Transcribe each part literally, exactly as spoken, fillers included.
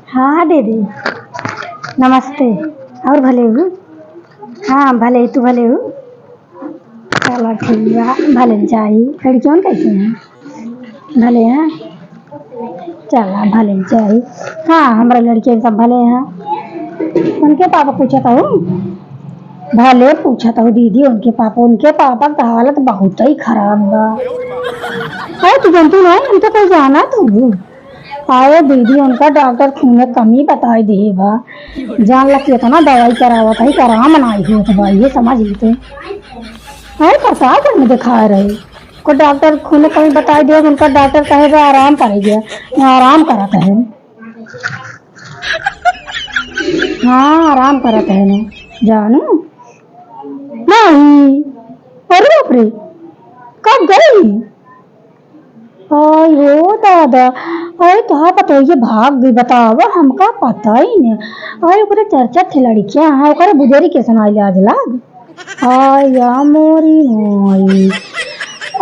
हाँ दीदी, नमस्ते। और भले हू? हाँ भले, तू भले हू? चला ठीक बा, भले चाही। लड़कियन कैसे हैं? भले हैं? चला भले चाही। हाँ, हमरा लड़कियन सब भले हैं। उनके पापा पूछत हूँ, भले पूछत हूँ दीदी, उनके पापा, उनके पापा का हालत बहुत ही खराब बा। अरे तू जानती नहीं, हम तो कोई जाना तू। अरे दीदी, उनका डॉक्टर खूने कमी बताई दिहे बा। जान ला कितना दवाई करावत है, आराम नाई होत बा, ये समझ लेते। अरे प्रतापगढ़ में दिखा रहे, को डॉक्टर खूने कमी बताई दिहे, उनका डॉक्टर कहे बा आराम करेगा, आराम करत है। हाँ, आराम करत है ना, जानू? नहीं। अरे बाप रे, कब गई? आई हो दादा, अरे तोहार पतोहिए भाग गई, बतावा, हमका पता ही नहीं। अरे ओकरे चार चार ठे लड़कियां हैं, ओकरे बुदेरी के सुनाई ले आज लाग। आया मोरी माई।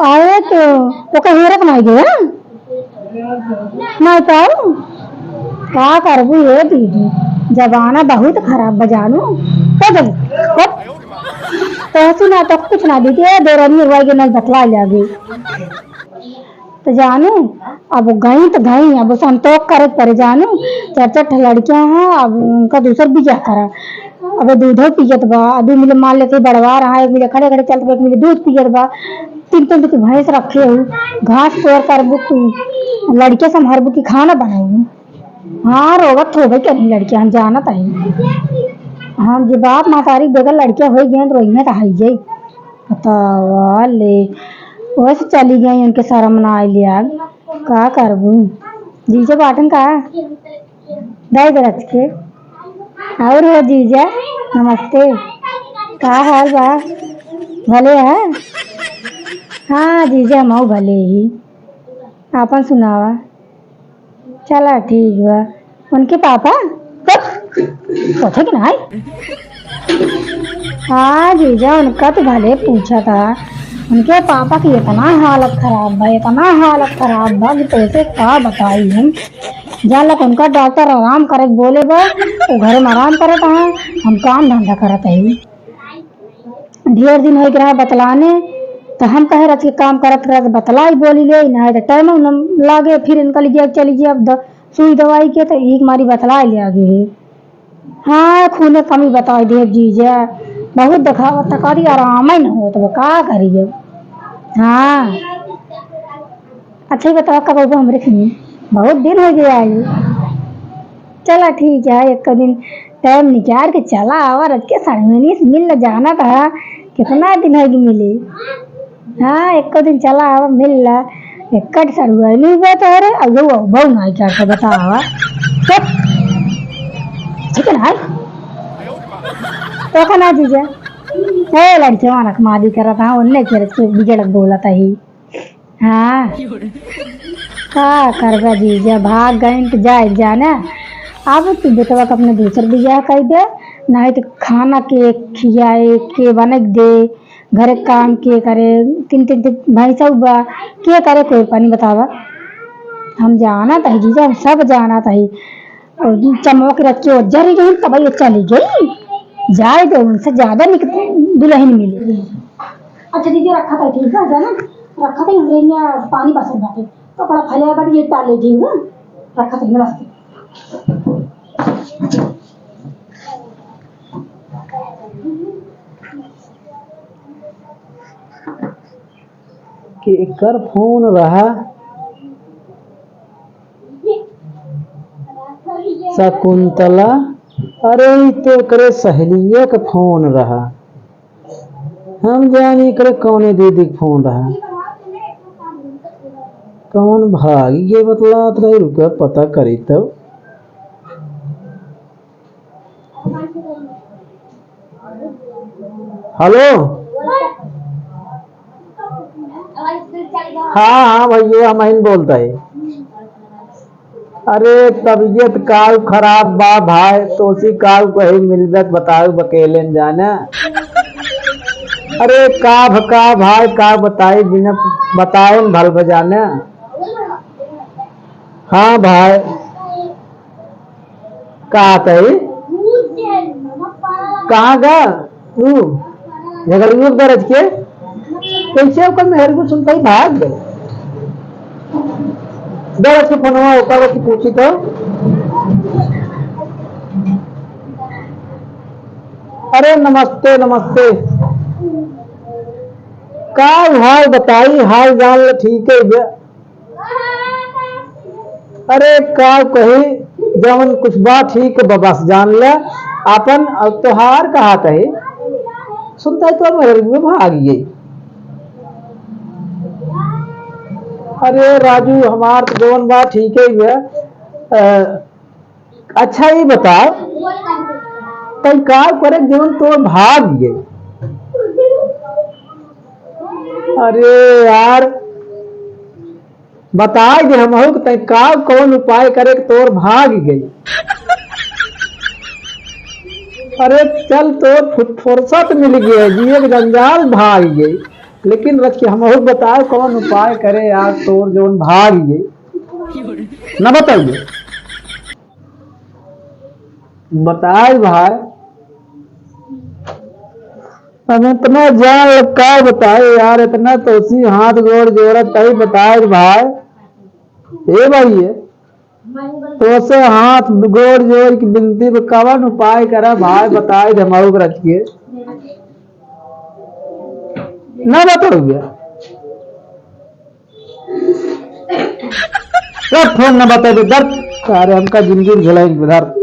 अरे तो ओकर हेरत नहीं गया। नहीं पाऊ? का करबू ये दीदी, जमाना बहुत खराब बा जानू। हो गई, हट। तो सुना तो कुछ ना दीदी, ए देरानी रुआई के नहीं बतला ले अभी। तो जानू, अब गई तो गई, अब संतोष करे के पड़े जानू। चार चार ठे लड़कियां हैं, अब उनका दूसर बियाह करा। अब दूधो पियत बा, अभी मिले मान लेते बड़वा रहा, एक मिले खड़े खड़े चलत बा, एक मिले दूध पियत बा। तीन तीन की भैंस रखे हूँ, घास तोड़ कर बुक लड़के संभार बुक की खाना बनाई। हाँ, रोवत होबे करी लड़कियां, हम जानत हई। हम जे बाप महतारी बगैर लड़कियां होई गए तो रोइहे तो हइये। बतावा ले, वैसे चली गई, उनके शर्म ना आइले आग। का करबू? जीजा बाटन का? दाई दरज के। और हो जीजा, नमस्ते। का हाल बा? भले है? हाँ जीजा, हम भले ही। आपन सुनावा। चला ठीक बा। उनके पापा? तब पूछे कि नाई? हाँ जीजा, उनका तो भले पूछा था। उनके पापा की इतना हालत खराब बा, इतना हालत खराब बा कि तोसे का बताई हम। जान लग उनका डॉक्टर आराम करे के बोले बा, वो घरे में आराम करत हैं, हम काम धंधा करत हई। ढेर दिन होइ गया बतलाने, तो हम कहे रच के काम करत करत बतलाई बोली ले, ना तो टाइम न लागे, फिर इनका लिए चली गई अब द-, सुई दवाई के, तो एक मारी बतलाई ले आगे है। हाँ, खूने कमी बताई दे जीजा, बहुत देखावत तकारी आराम ही न होत बा, का करिए। हाँ। अच्छा, ये बतावा, कब अउबा हमरे खियाँ? बहुत दिन होइ गया आई। चला, ठीक है, एक दिन टाइम निकाल के चला आवा, रच के सरमनी से मिल जाना था। कितना दिन होइ गया मिले। हाँ, एक दिन चला आवा, मिल ला। एक सरमनी बा तोहरे, अब वो अउबा ना क्या के बतावा। चुप। ठीक है ना? तो का ना जीजा? ए, लड़के वाला कमादी करत, हाँ, उनने के रच के बिगड़ बोलत ही। हाँ। का करबा जीजा, भाग गइन त जाए जाना। अब तू बेटवा के अपने दूसर बियाह कर दे, नहीं तो खाना के खियाए, के बने के दे, घरे काम के करे, तीन तीन, तीन भैंसा बा, के करे कोई पानी बतावा। हम जानत ही जीजा, हम सब जानत ही। और चमक रख के ओझा रही गई, तब ये चली गई। जाए दे, उनसे ज्यादा निक दुल्हन मिली। अच्छा दीदी, रखा था, ठीक है, जाना, रखा था, ये पानी बसल बाटे, कपड़ा फैला बाटे, ये टाले दी हूँ, रखा था, नमस्ते। कि एकर फोन रहा शकुंतला, अरे ई तो एकरे सहेलिया के फोन रहा, हम जानी एकरे कौने दीदी के फोन रहा। कौन भागी के बतलात रही, रुका पता करी तब। हेलो। हाँ, हाँ भैया, हम ही बोलत है। अरे, तबीयत काउ खराब बा भाई, तोसी काउ कही मिलबे त बताउ, बकेले न जाने। अरे, का भ-, का भाई, का बताई, बिना बताए न भल भ जाने। हाँ भाई, का तई? कहाँ गा? तू झगड़ियो गरज के? कैसे ओकर मेहर को सुनता ही भाग गए। गरज के फोनवा ओकर की पूछी तो। अरे नमस्ते, नमस्ते। का हाल बताई, हाल जान ले ठीक है बे। अरे का कही, जवन कुछ बा ठीक बा, बस जान ले आपन। अब तोहार कहा कही, सुनता है तो मेरे में भाग गई। अरे राजू, हमार तो जवन बा ठीक है बे। अ, अच्छा, ये बताओ, तई का करे जवन तोर भाग गए? अरे यार, बताए दे हमहू के तई का, कौन उपाय करे के तोर भाग गई? अरे चल, तोर फु-, फुर्सत मिल गई, जिए के जंजाल भाग गई, लेकिन रच के हमहू बताओ कौन उपाय करे यार, तोर जवन भाग गई, न बताइए। बताए भाई, अब इतना जान लग का बताए यार, इतना तोसी हाथ गोड़ जोड़त तई बताए भाई। ए भाई, ये तोसे हाथ गोड़ जोड़ के बिनती बा, कवन उपाय करा भाई, बताए दे हमहू के रच के। ना बताओ भैया। रख फोन, ना बताए दे, धर। अरे हमका जिंदगी में झुलाई धर।